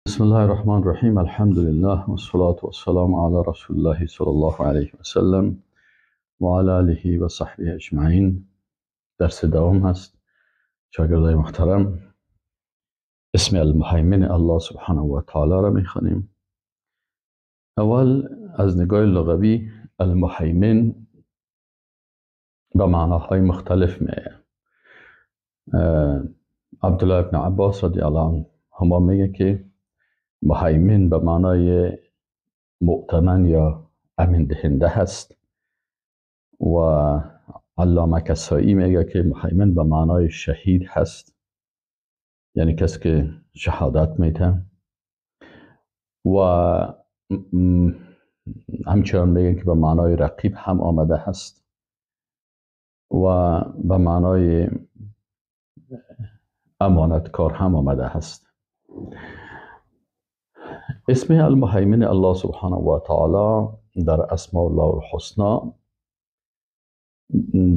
بسم الله الرحمن الرحیم. الحمد لله و الصلاة و السلام علی رسول الله صلی الله علیه و سلم و علی آله و صحبه اجمعین. درس دوم هست شاگردای محترم. اسم المهیمن الله سبحانه و تعالی را میخوانیم. اول از نگاه لغوی المهیمن به معناهای مختلف میه. عبدالله ابن عباس رضی الله عنهما میگه که مهیمن به معنای مؤتمن یا امین دهنده هست، و علامه کسایی میگه که مهیمن به معنای شهید هست، یعنی کسی که شهادت میده. و همچنان میگن که به معنای رقیب هم آمده هست و به معنای امانتکار هم آمده هست. اسم المهیمن الله سبحانه و تعالی در اسماء الله الحسنا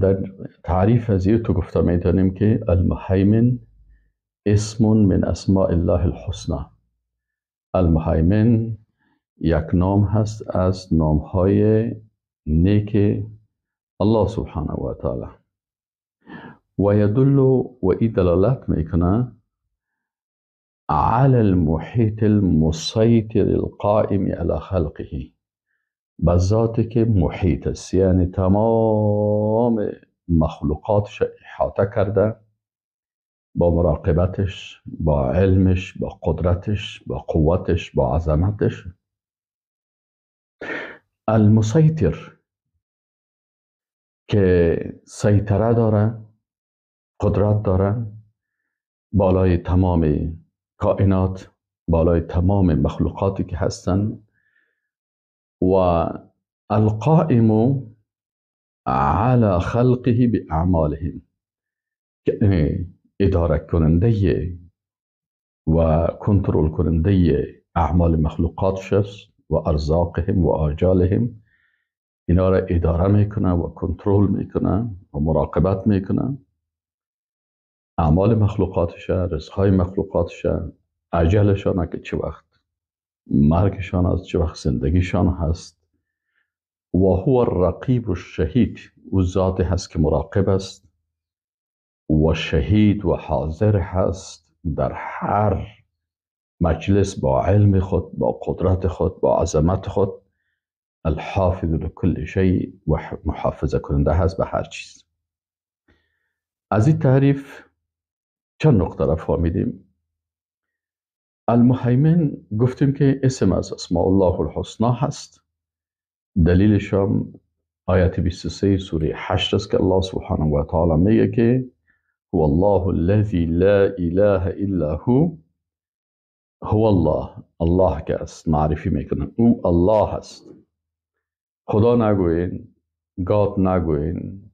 در تعریف از تو گفته میتونیم که المهیمن اسم من اسماء الله الحسنا. المهیمن یک نام هست از نامهای نیک الله سبحانه و تعالی، و یدل و ای دلالت میکنه على المحیط المسیطر القائم على خلقه، به ذاتی که محیط است، یعنی تمام مخلوقاتش احاطه کرده با مراقبتش، با علمش، با قدرتش، با قوتش، با عظمتش. المسیطر که سیطره داره، قدرت داره بالای تمام کائنات، بالای تمام مخلوقاتی که هستن. و القائم على خلقه باعمالهم، اداره کننده و کنترل کننده اعمال مخلوقاتش است و ارزاقهم و آجالهم. اینا را اداره میکنه و کنترل میکنه و مراقبت میکنه. اعمال مخلوقاتش، رزقهای مخلوقاتش، اجلشان که چه وقت مرگشان است، چه وقت زندگیشان هست. و هو الرقیب الشهید، او ذاتی هست که مراقب است و شهید و حاضر هست در هر مجلس با علم خود، با قدرت خود، با عظمت خود. الحافظ لكل شیء و محافظه کننده هست به هر چیز. از این تعریف چند نقطه را فهمیدیم. المهیمن گفتیم که اسم از اسماء الله الحسنا هست. دلیلش هم آیت 23 سوره 8 است که الله سبحانه و تعالی میگه که هو الله الذی لا اله الا هو. هو الله، الله که است معرفی میکنه، او الله هست. خدا نگوین، گاد نگوین،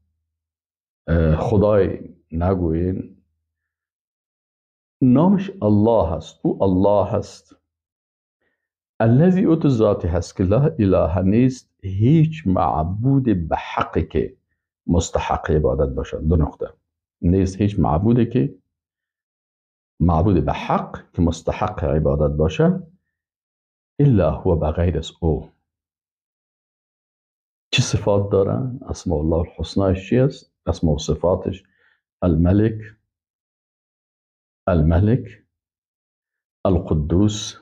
خدای نگوین، نامش الله هست، او الله هست. الذی او تو ذاتی هست که لا اله نیست هیچ معبود به حقی که مستحق عبادت باشد. دو نقطه. نیست هیچ معبودی که معبود به حق که مستحق عبادت باشه الا هو، بغیر از او. چه صفات داره؟ اسماء الله الحسناش چی است؟ اسماء و صفاتش الملک، الملک، القدوس،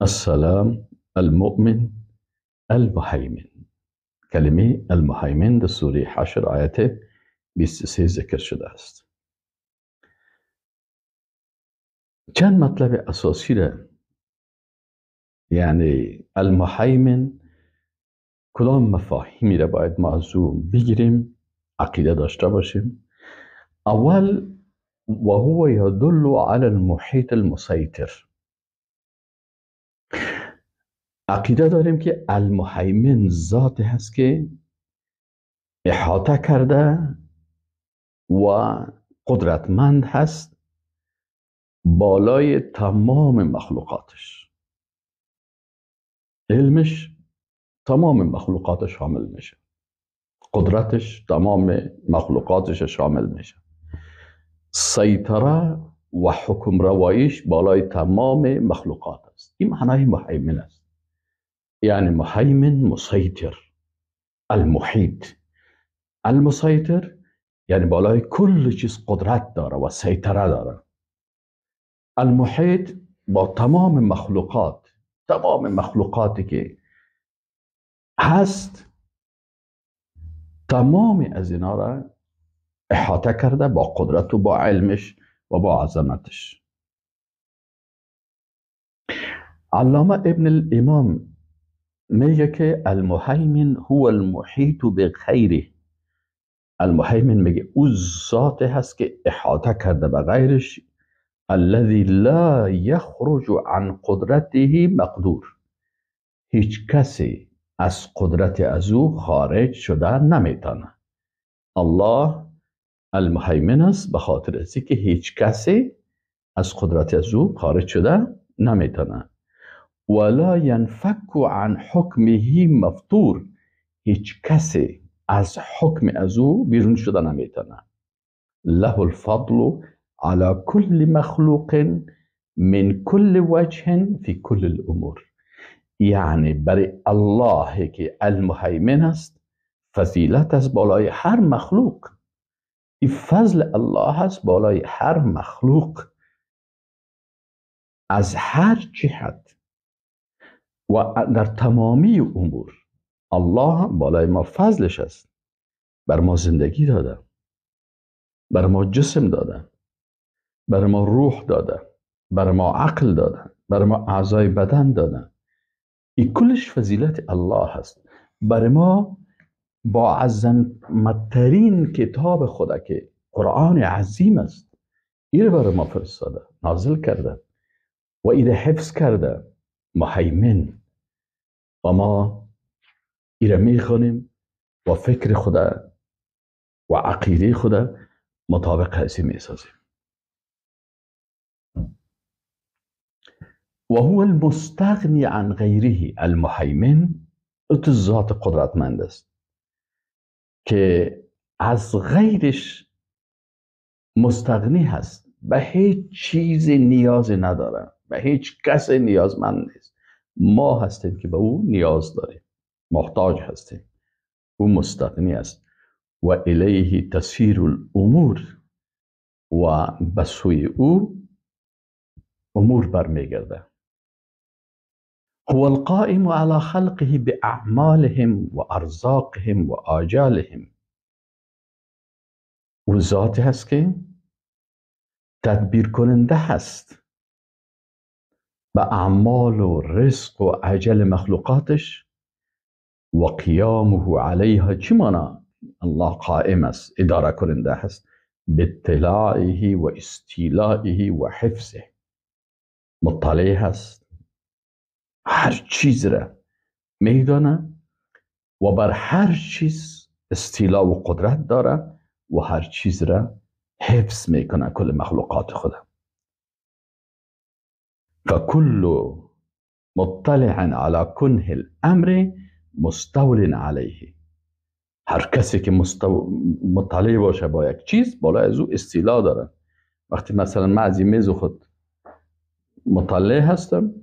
السلام، المؤمن، المهیمن. کلمه المهیمن در سوره حشر آیت 23 ذکر شده است. چند مطلب اساسی را، یعنی المهیمن کدام مفاهیمی را باید ما از او بگیریم، عقیده داشته باشیم. اول و هو يدل على المحیط المسیطر. عقیده داریم که المهیمن ذاتی هست که احاطه کرده و قدرتمند هست بالای تمام مخلوقاتش. علمش تمام مخلوقاتش شامل میشه، قدرتش تمام مخلوقاتش شامل میشه، سیطره و حکم روایش بالای تمام مخلوقات است. این معنای مهیمن است، یعنی مهیمن مسیطر، المحیط. المسیطر یعنی بالای کل چیز قدرت داره و سیطره داره. المحیط با تمام مخلوقات، تمام مخلوقاتی که هست، تمام از اینا را احاطه کرده با قدرت و با علمش و با عظمتش. علامه ابن الامام میگه که المهیمن هو المحیط بغیره. المهیمن میگه او ذات هست که احاطه کرده به غیرش، الذي لا يخرج عن قدرته مقدور. هیچ کسی از قدرت از او خارج شده نمیتونه. الله المهیمن است به خاطر از که هیچ کسی از قدرت از او خارج شده نمیتونه. ولا ينفك عن حکمه مفطور. هیچ کسی از حکم از او بیرون شده نمیتونه. له الفضل على كل مخلوق من كل وجه في كل الامور. یعنی برای الله که المهیمن است فضیلت است بالای هر مخلوق. این فضل الله است بالای هر مخلوق از هر جهت و در تمامی امور. الله بالای ما فضلش است، بر ما زندگی داده، بر ما جسم داده، بر ما روح داده، بر ما عقل داده، بر ما اعضای بدن داده. این کلش فضیلت الله است. بر ما با عظمتترین کتاب خدا که قرآن عظیم است، این بر ما فرستاده، نازل کرده و این حفظ کرده، مهیمن. و ما این میخوانیم و فکر خدا و عقیده خدا مطابق هستی میسازیم. و هو المستغنی عن غیره. المهیمن تو ذات قدرتمند است که از غیرش مستغنی هست، به هیچ چیز نیاز نداره، به هیچ کس نیازمند نیست. ما هستیم که به او نیاز داریم، محتاج هستیم. او مستغنی است. و الیه تسیر الامور، و به سوی او امور برمیگرده. هو القائم على خلقه بأعمالهم وأرزاقهم وآجالهم. او ذاتی هست که تدبیر کننده هست به اعمال و رزق و عجل مخلوقاتش. و قیامه علیها، چی مانا؟ الله قائم است، اداره کننده هست، باطلاعه و استیلائه و حفظه. مطلع هست، هر چیز را میدانه و بر هر چیز استیلا و قدرت داره و هر چیز را حفظ میکنه، کل مخلوقات خدا. فکل مطلع على کنه الامر مستول علیه. هر کسی که مطلع باشه با یک چیز، بالا از او استیلا داره. وقتی مثلا من از این میز خود مطلع هستم،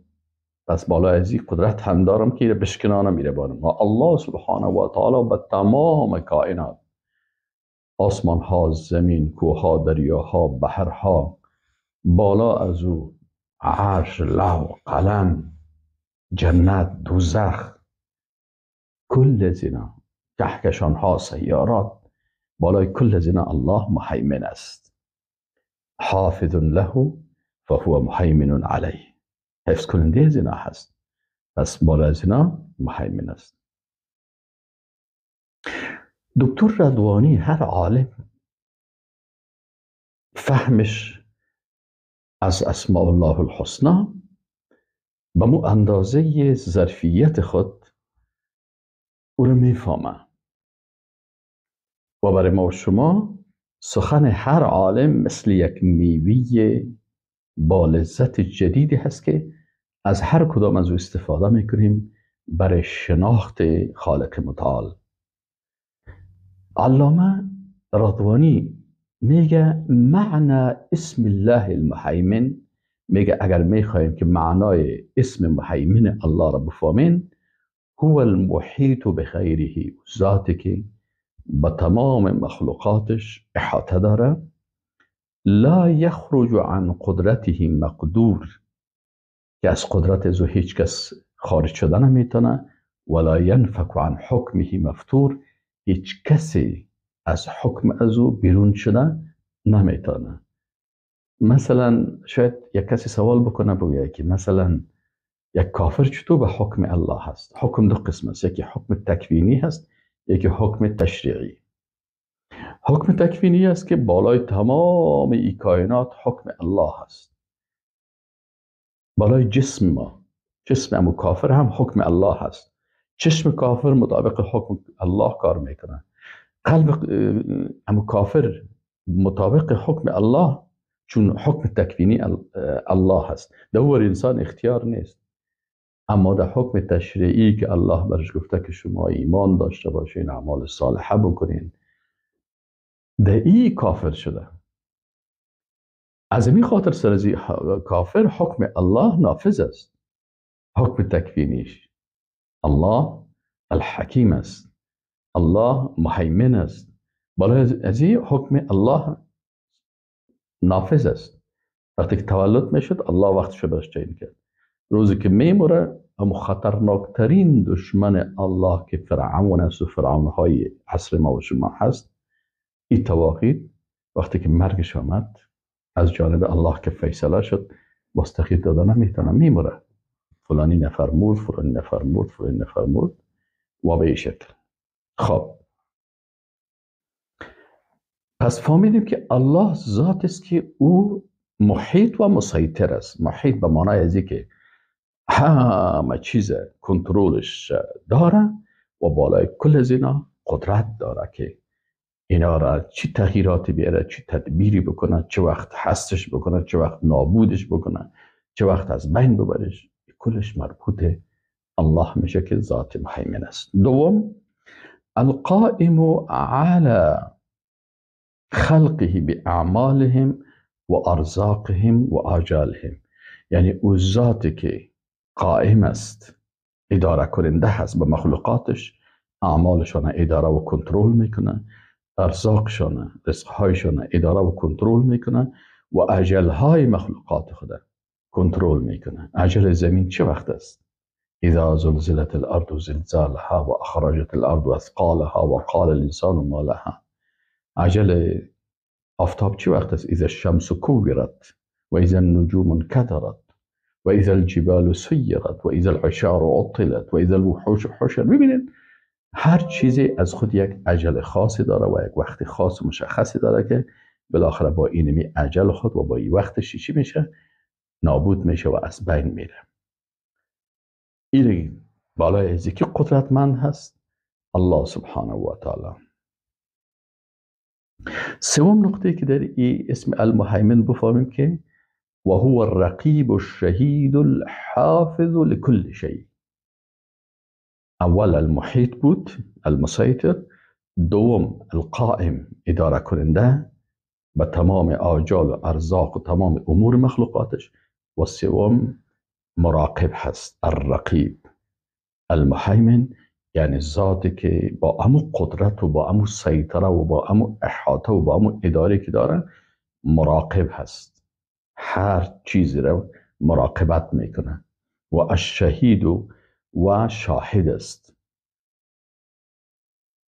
پس بالا از این قدرت هم دارم که بشکنانم میره بارم. و الله سبحانه و تعالی به تمام کائنات، آسمان ها، زمین، کوه ها، دریاها، بحرها، بالا از او عرش، لوح، قلم، جنت، دوزخ، کل از اینا، کهکشان ها، سیارات، بالای کل از اینا الله مهیمن است. حافظ له فهو مهیمن علیه. حفظ کننده از اینا هست، پس بالا از اینا مهیمن است. دکتر رضوانی، هر عالم فهمش از اسماء الله الحسنا به مو اندازه ظرفیت خود او رو میفهمه و برای ما و شما سخن هر عالم مثل یک میوه با لذت جدیدی هست که از هر کدام از او استفاده میکنیم برای شناخت خالق متعال. علامه رضوانی میگه معنی اسم الله المهیمن، میگه اگر میخوایم که معنای اسم مهیمن الله را بفهمین، هو المحیط بخیره، ذاتی که با تمام مخلوقاتش احاطه داره، لا یخرج عن قدرته مقدور، که از قدرت ازو هیچ کس خارج شده نمیتونه، ولا ینفک عن حکمه مفتور، هیچ کسی از حکم ازو بیرون شده نمیتونه. مثلا شاید یک کسی سوال بکنه بگوید که مثلا یک کافر چطور به حکم الله هست؟ حکم دو قسم است، یکی حکم تکوینی هست، یکی حکم تشریعی. حکم تکوینی است که بالای تمام ای کائنات حکم الله هست، بالای جسم ما، جسم امو کافر هم حکم الله هست، چشم کافر مطابق حکم الله کار میکنه، قلب امو کافر مطابق حکم الله، چون حکم تکوینی الله هست، دور انسان اختیار نیست. اما در حکم تشریعی که الله برش گفته که شما ایمان داشته باشین، اعمال صالحه بکنین، در ای کافر شده. از این خاطر سرزی کافر حکم الله نافذ است، حکم تکوینیش. الله الحکیم است، الله مهیمن است، بالای از این حکم الله نافذ است. وقتی که تولد میشد الله وقتش برش تعیین کرد. روزی که میموره، اما خطرناکترین دشمن الله که فرعون است و فرعونهای عصر ما و شما هست، این تواقید وقتی که مرگش آمد از جانب الله که فیصله شد، باز تغییر داده نمیتونه، میموره. فلانی نفر مرد، فلانی نفر مرد، فلانی نفر مرد و به این شکل. خب پس فهمیدیم که الله ذات است که او محیط و مسیطر است. محیط به معنای از که همه چیز کنترلش داره و بالای کل از اینا قدرت داره که اینا را چی تغییراتی بیاره، چی تدبیری بکنه، چه وقت هستش بکنه، چه وقت نابودش بکنه، چه وقت از بین ببرش. کلش مربوط الله میشه که ذات مهیمن است. دوم، القائم على خلقه باعمالهم و ارزاقهم و آجالهم، یعنی او ذاتی که قائم است، اداره کننده هست به مخلوقاتش، اعمالشان اداره و کنترل میکنه، ارزاقشان، رزقهایشان اداره و کنترل میکنه و اجلهای مخلوقات خود کنترل میکنه. اجل زمین چه وقت است؟ اذا زلزلت الارض زلزالها و اخرجت الارض اثقالها و قال الانسان ما لها. اجل آفتاب چه وقت است؟ اذا الشمس كورت و اذا النجوم انكدرت و اذا الجبال سیرت و اذا العشار عطلت و اذا الوحوش حشرت. ببینید هر چیزی از خود یک اجل خاصی داره و یک وقت خاص و مشخصی داره که بالاخره با اینمی اجل خود و با این وقتش چی میشه؟ نابود میشه و از بین میره. این بالای از که قدرتمند هست الله سبحانه و تعالی. سوم نقطه که در این اسم المهیمن بفهمیم که و هو الرقیب الشهید الحافظ لكل شيء. اول المحیط بود، المسیطر، دوم القائم، اداره کننده به تمام آجال و ارزاق و تمام امور مخلوقاتش، و سوم مراقب هست، الرقیب المهیمن، یعنی ذاتی که با امو قدرت و با امو سیطره و با امو احاطه و با امو اداره که داره مراقب هست، هر چیزی رو مراقبت میکنه و الشهید و شاهد است.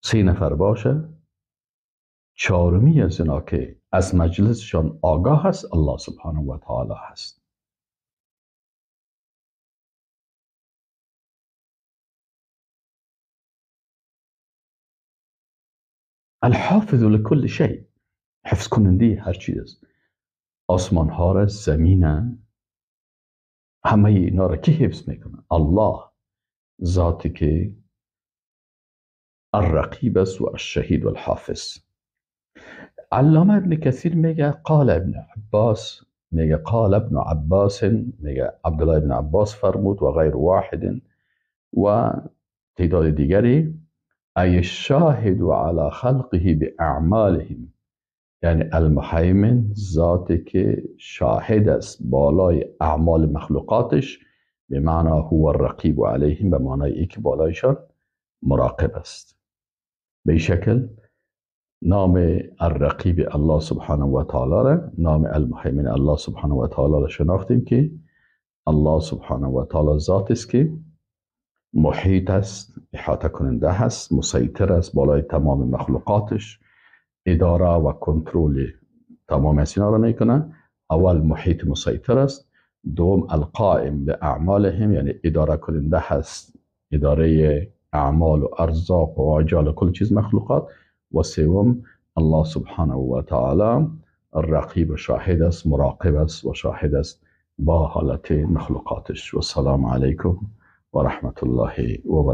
سه نفر باشه، چهارمی از اینا که از مجلسشان آگاه هست الله سبحانه و تعالی هست. الحافظ لكل شيء، حفظ کننده هر چیز است. آسمان ها را، زمین، همه اینا را کی حفظ میکنه؟ الله، ذاتی که الرقیب است و الشهید و الحافظ. علامه ابن کثیر میگه قال ابن عباس، میگه قال ابن عباس، میگه عبدالله ابن عباس فرمود و غیر واحد و تعداد دیگری، ای الشاهد على خلقه باعمالهم، یعنی المهیمن ذاتی که شاهد است بالای اعمال مخلوقاتش، به معنا هو الرقیب علیهم، به معنای ای که بالایشان مراقب است. به شکل نام الرقیب الله سبحانه و تعالی را، نام المهیمن الله سبحانه و تعالی را شناختیم که الله سبحانه و تعالی ذات است که محیط است، احاطه کننده هست، مسیطر است بالای تمام مخلوقاتش، اداره و کنترل تمام از اینا را میکنه. اول محیط مسیطر است، دوم القائم به اعمالهم، یعنی اداره کننده هست، اداره اعمال و ارزاق و آجال و کل چیز مخلوقات، و سوم الله سبحانه و تعالی الرقیب و شاهد است، مراقب است و شاهد است با حالت مخلوقاتش. و السلام علیکم و رحمت الله و برکاته.